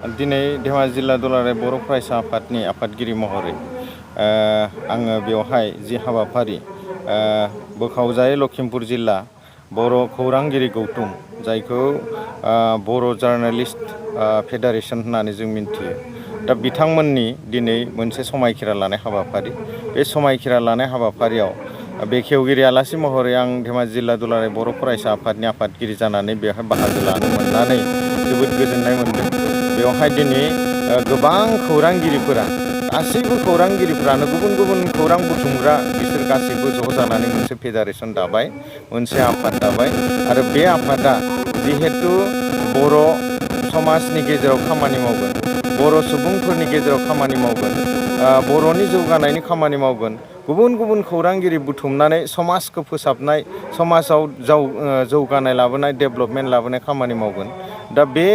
दिनै धेमाजि जिल्ला दुलाराय बर' फरायसा आफादनि आफादगिरि महरै आङो बेवहाय जि हाबाफारि बोखावजायै लखिमपुर जिल्ला बर' खौरांगिरि गौथुम जायखौ बर' जार्नालिस्ट फेडारेसन होननानै जों मिन्थियो। दा बिथांमोननि दिनै मोनसे समायखिरा लानाय हाबाफारि। बे समायखिरा लानाय हाबाफारियाव बेखेवगिरि आलासि महरै आं धेमाजि जिल्ला दुलाराय बर' फरायसा आफादनि आफादगिरि जानानै बेवहाय बाहागो लानो मोननानै जोबोद गोजोननाय मोनदों। बेवहाय दिनै गोबां खौरांगिरिफोरा गासैबो खौरांगिरिफ्रानो गुबुन गुबुन खौरां बुथुमग्रा बिसोर गासैबो ज' जानानै मोनसे फेडारेसन दाबाय, मोनसे आफाद दाबाय आरो बे आफादा जिहेतु बर' समाजनि गेजेराव खामानि मावगोन, बर' सुबुंफोरनि गेजेराव खामानि मावगोन, बर'नि जौगानायनि खामानि मावगोन, गुबुन गुबुन खौरांगिरि बुथुमनानै समाजखौ फोसाबनाय, समाजाव जौगानाय लाबोनाय, डेभेलपमेन्ट लाबोनाय खामानि मावगोन। दा बे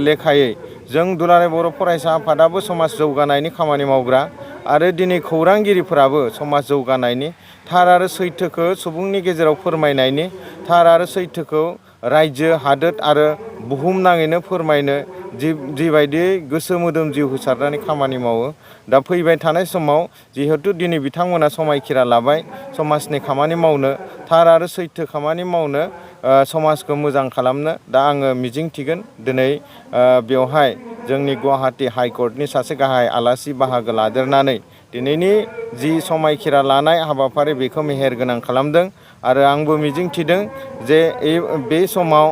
लेखायै जों दुलाराय बर' फरायसा आफादाबो समाज जौगानायनि खामानि मावग्रा आरो दिनै खौरांगिरिफोराबो समाज जौगानायनि, थार आरो सैथोखौ सुबुंनि गेजेराव फोरमायनायनि, थार आरो सैथोखौ रायजो हादोर आरो बुहुमनाङैनो फोरमायनो जिबायदि गोसो मोदोम जिउ होसारनानै खामानि मावो। दा फैबाय थानाय समाव जिहेतु दिनै बिथांमोना समायखिरा लाबाय समाजनि खामानि मावनो, थार आरो सैथो खामानि मावनो, समाजखौ मोजां खालामनो। दा आङो मिजिंथिगोन दिनै बेवहाय जोंनि गुवाहाटि हाइकर्टनि सासे गाहाय आलासि बाहागो लादेरनानै दिनैनि जि समायखिरा लानाय हाबाफारि बेखौ मेहेरगोनां खालामदों आरो आंबो मिजिंथिदों जे बे समाव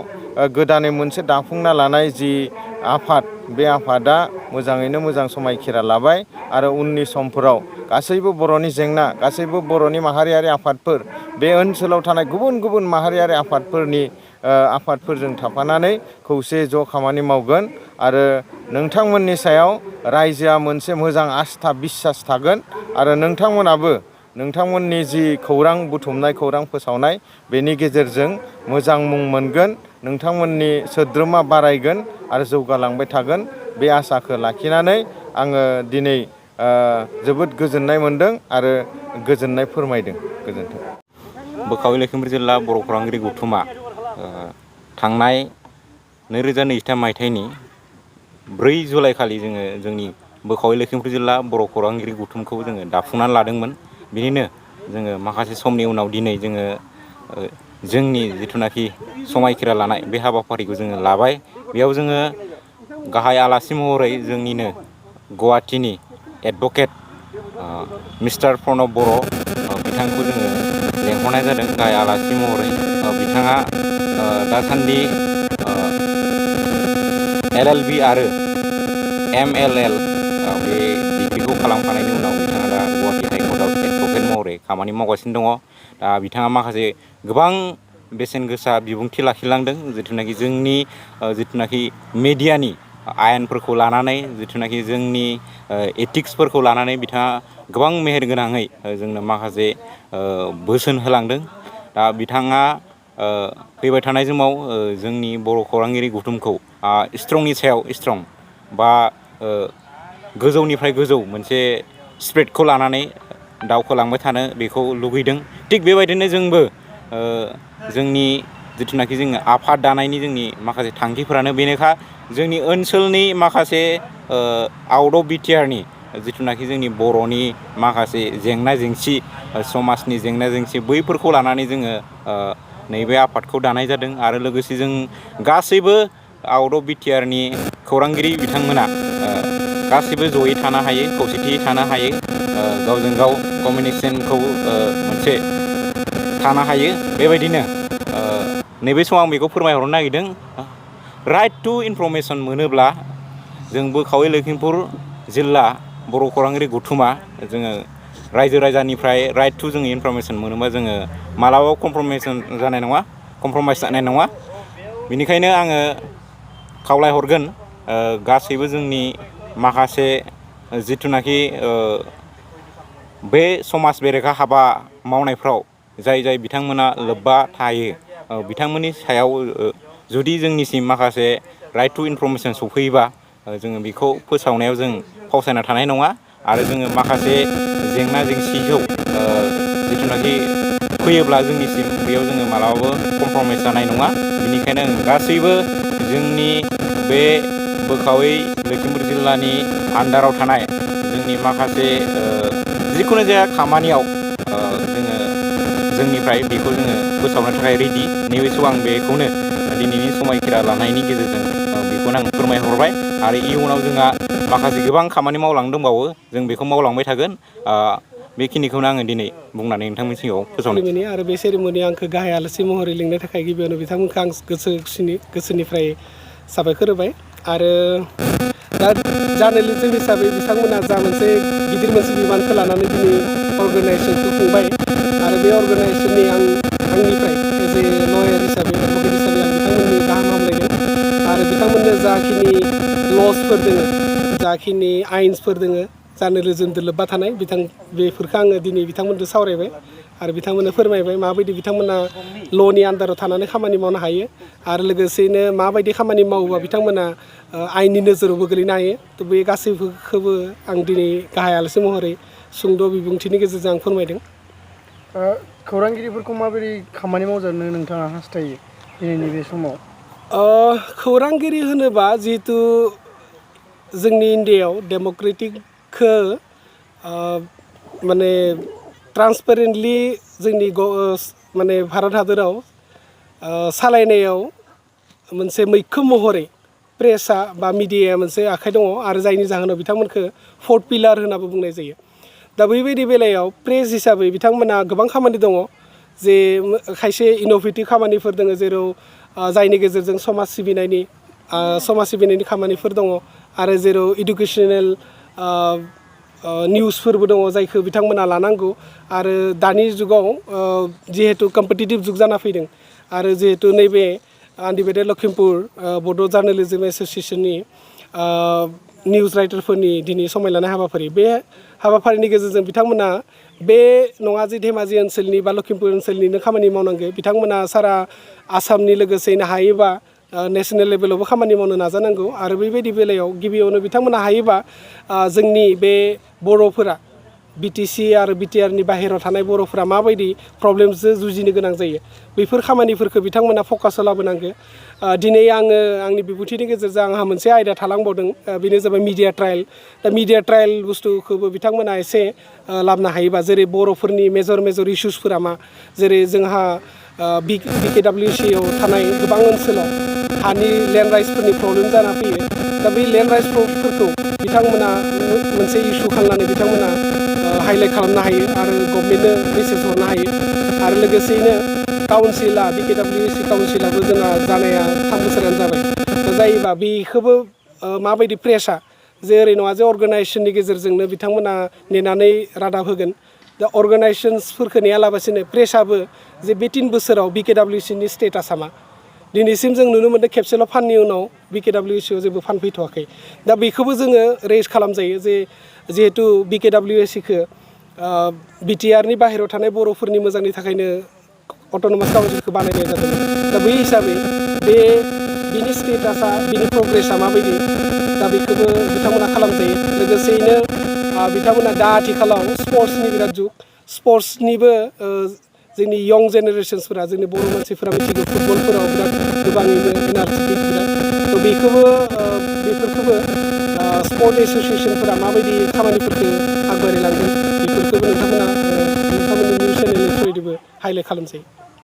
गोदानै मोनसे दाफुंना लानाय जि आफाद, बे आफादा मोजाङैनो मोजां समायखिरा लाबाय आरो उननि समफोराव गासैबो बर'नि जेंना, गासैबो बर'नि माहारियारि आफादफोर, बे ओनसोलाव थानाय गुबुन गुबुन माहारियारि आफादफोरजों थाफानानै खौसे ज' खामानि मावगोन आरो नोंथांमोननि सायाव रायजोआ मोनसे मोजां आस्था बिसास थागोन आरो नोंथांमोनाबो नोंथांमोननि जि खौरां बुथुमनाय, खौरां फोसावनाय बेनि गेजेरजों मोजां मुं मोनगोन, नोंथांमोननि सोद्रोमा बारायगोन आरो जौगालांबाय थागोन। बे आसाखौ लाखिनानै आङो दिनै जोबोद गोजोननाय मोनदों आरो गोजोननाय फोरमायदों। गोजोन्थों। बोखावजायै लखिमपुर जिल्ला बर' खौरांगिरि गौथुमा थांनाय 2023 मायथाइनि 4 जुलाइ खालि जोङो जोंनि बोखावजायै लखिमपुर जिल्ला बर' खौरांगिरि गौथुमखौ जोङो दाफुंनानै लादोंमोन। बिनिनो जोङो माखासे समनि उनाव दिनै जोङो जोंनि जिथुनाखि समायखिरा लानाय बे हाबाफारिखौ जोङो लाबाय। बेयाव जोङो गाहाय आलासि महरै जोंनिनो गुवाहाटीनि एडभकेट मिस्टार प्रनब बर' बिथांखौ जोङो लेंहरनाय जादों गाहाय आलासि महरै। बिथाङा दासान्दि LLB आरो MLL बे डिग्रिखौ खालामखांनायनि उनाव बिथाङा दा गुवाहाटी हाइकर्टआव एडभकेट महरै खामानि मावगासिनो दङ। दा बिथाङा माखासे गोबां बेसेन गोसा बिबुंथि लाखिलांदों, जिथुनाखि जोंनि जिथुनाखि मेडियानि आयेनफोरखौ लानानै, जिथुनाखि जोंनि एथिक्सफोरखौ लानानै बिथाङा गोबां मेहेरगोनाङै जोंनो माखासे बोसोन होलांदों। दा बिथाङा फैबाय थानाय समाव जोंनि बर' खौरांगिरि गौथुमखौ स्ट्रंनि सायाव स्ट्रं बा गोजौनिफ्राय गोजौ मोनसे स्पिरिटखौ लानानै दावखोलांबाय थानो बेखौ लुगैदों। थिग बेबायदिनो जोंबो जोंनि जिथुनाखि जोङो आफाद दानायनि जोंनि माखासे थांखिफोरानो बेनोखा, जोंनि ओनसोलनि माखासे आउट अफ बिटिआरनि जिथुनाखि जोंनि बर'नि माखासे जेंना जेंसि, समाजनि जेंना जेंसि, बैफोरखौ लानानै जोङो नैबे आफादखौ दानाय जादों आरो लोगोसे जों गासैबो आउट अफ बिटिआरनि खौरांगिरि बिथांमोना गासैबो जयै थानो हायो, खौसेथियै थानो हायो, गावजों गाव कमिउनिकेसनखौ मोनसे थानो हायो। बेबायदिनो नैबे समाव आं बेखौ फोरमायहरनो नागिरदों, राइट टु इनफरमेसन मोनोब्ला जों बोखावजायै लखिमपुर जिल्ला बर' खौरांगिरि गौथुमा जोङो रायजो राजानिफ्राय राइट टु जोङो इनफरमेसन मोनोबा जोङो मालाबाबो कमप्रमाइस जानाय नङा। बेनिखायनो आङो खावलायहरगोन गासैबो जोंनि माखासे जिथुनाखि बे समाज बेरेखा हाबा मावनायफ्राव जाय बिथांमोना लोब्बा थायो, बिथांमोननि सायाव जुदि जोंनिसिम माखासे राइट टु इनफरमेसन सफैयोबा जोङो बेखौ फोसावनायाव जों फावसायना थानाय नङा आरो जोङो माखासे जेंना जेंसिखौ जिथुनाखि फैयोब्ला जोंनिसिम बेयाव जोङो मालाबाबो कमप्रमाइस जानाय नङा। बेनिखायनो गासैबो जोंनि बे बोखावै लखिमपुर जिल्लानि आन्दाराव थानाय जोंनि माखासे जिखुनु जाया खामानियाव जोङो जोंनिफ्राय बेखौ जोङो फोसावनो थाखाय रेडि नैबे समाव आं बेखौनो दिनैनि समायखिरा लानायनि गेजेरजों बेखौनो आं फोरमायहरबाय आरो इयुनाव जोंहा माखासे गोबां खामानि मावलांनो दंबावो जों बेखौ मावलांबाय थागोन बेखिनिखौनो आङो दिनै बुंनानै नोंथांमोननि सिगाङाव फोसावनाय आरो बे सेरेमनियाव आंखौ गाहाय आलासि महरै लिंनो थाखाय गिबियावनो बिथांमोनखौ आं गोसोनिफ्राय साबायखर होबाय आरो दा जार्नालिजम हिसाबै बिथांमोना जा मोनसे गिदिर मोनसे बिबानखौ लानानै दिनै अर्गानाइजेसनखौ खुंबाय आरो बे अर्गानाइजेसननि आंनिफ्राय एज ए लयार हिसाबै एडभकेट हिसाबै आं बिथांमोननि गाहाम हामलायदों आरो बिथांमोननो जाखिनि लसफोर दोङो जाखिनि आइन्सफोर दोङो जार्नालिजमजों लोब्बा थानाय बेफोरखौ आङो दिनै बिथांमोनजों सावरायबाय आरो बिथांमोननो फोरमायबाय माबायदि बिथांमोना ल'नि आन्दाराव थानानै खामानि मावनो हायो आरो लोगोसेनो माबायदि खामानि मावोबा बिथांमोना आयेननि नोजोरावबो गोलैनो हायो थ' बे गासैबोखौबो आं दिनै गाहाय आलासि महरै सुंद' बिबुंथिनि गेजेरजों आं फोरमायदों। खौरांगिरिफोरखौ माबोरै खामानि मावजानो नोंथाङा हास्थायो दिनैनि बे समाव? खौरांगिरि होनोबा जिहेथु जोंनि इन्डियायाव डेम'क्रेटिकखौ माने ट्रान्सपेरेन्टलि जोंनि माने भारत हादराव सालायनायाव मोनसे मैखोम महरै प्रेसआ बा मिडियाया मोनसे आखाइ दङ आरो जायनि जाहोनाव बिथांमोनखौ फोर्थ पिलार होनाबो बुंनाय जायो। दा बेबायदि बेलायाव प्रेस हिसाबै बिथांमोना गोबां खामानि दङ जे खायसे इन'भेटिभ खामानिफोर दङ जेराव जायनि गेजेरजों समाज सिबिनायनि खामानिफोर दङ आरो जेराव इडुकेसनेल निउसफोरबो दङ जायखौ बिथांमोना लानांगौ आरो दानि जुगाव जिहेतु कम्पिटिटिभ जुग जाना फैदों आरो जिहेतु नैबे आनडिभाइडेड लखिमपुर बड' जार्नालिजम एस'सिएशननि निउस राइटारफोरनि दिनै समाय लानाय हाबाफारि बे हाबाफारिनि गेजेरजों बिथांमोना बे नङा जे धेमाजि ओनसोलनि बा लखिमपुर ओनसोलनिनो खामानि मावनांगौ बिथांमोना सारा आसामनि लोगोसेनो हायोबा नेसनेल लेभेलावबो खामानि मावनो नाजानांगौ आरो बेबायदि बेलायाव गिबियावनो बिथांमोना हायोबा जोंनि बे बर'फोरा BTC आरो BTRनि बाहेरायाव थानाय बर'फोरा माबायदि प्रब्लेमजों जुजिनो गोनां जायो बेफोर खामानिफोरखौ बिथांमोना फकासाव लाबोनांगौ। दिनै आङो आंनि बिबुंथिनि गेजेरजों आंहा मोनसे आयदा थालांबावदों बेनो जाबाय मिडिया ट्रायल। दा मिडिया ट्रायल बुस्थुखौबो बिथांमोना एसे लाबोनो हायोबा जेरै बर'फोरनि मेजर इस्युसफोरा मा जेरै जोंहा BKWCआव थानाय गोबां ओनसोलाव हानि लेन्ड राइट्सफोरनि प्रब्लेम जाना फैयो। दा बै लेन्ड राइट्सफोरखौ बिथांमोना मोनसे इस्यु खालामनानै बिथांमोना हाइलाइट खालामनो हायो आरो गभर्नमेन्टनो मेसेज हरनो हायो आरो लोगोसेयैनो काउन्सिला BKWC काउन्सिलाबो जोंहा जानाया 3 बोसोरानो जाबाय। दा जायोबा बेखौबो माबायदि प्रेसआ जे ओरै नङा जे अर्गानाइजेसननि गेजेरजोंनो बिथांमोना नेनानै रादाब होगोन। दा अर्गानाइजेसनसफोरखौ नेयालाबासिनो प्रेसआबो जे बे 3 बोसोराव BKWCनि स्टेटासा मा दिनैसिम जों नुनो मोन्दों खेबसेल' फाननि उनाव BKWCआव जेबो फान फैथ'वाखै। दा बेखौबो जोङो रेज खालामजायो जे जिहेतु BKWCखौ BTRनि बाहेरायाव थानाय बर'फोरनि मोजांनि थाखायनो अट'नमास काउन्सिलखौ बानायनाय जादों। दा बै हिसाबै बिनि स्टेटासा बिनि प्रग्रेसा माबायदि दा बेखौबो बिथांमोना खालामजायो। लोगोसेयैनो बिथांमोना दा आथिखालाव स्पर्ट्सनि बिराद जुग स्पर्ट्सनिबो जोंनि यं जेनेरेसन्सफोरा जोंनि बर' मानसिफोरा मिथिगौ फुटबलफोराव बिराद गोबाङैनो एनार्जेटिक बिराद थ' बेफोरखौबो स्पर्ट एस'सिएसनफोरा माबायदि खामानिफोरखौ आगबारिलांगोन बेफोरखौबो नोंथांमोननि निउस चेनेलनि थ्रुयैबो हाइलाइट खालामजायो।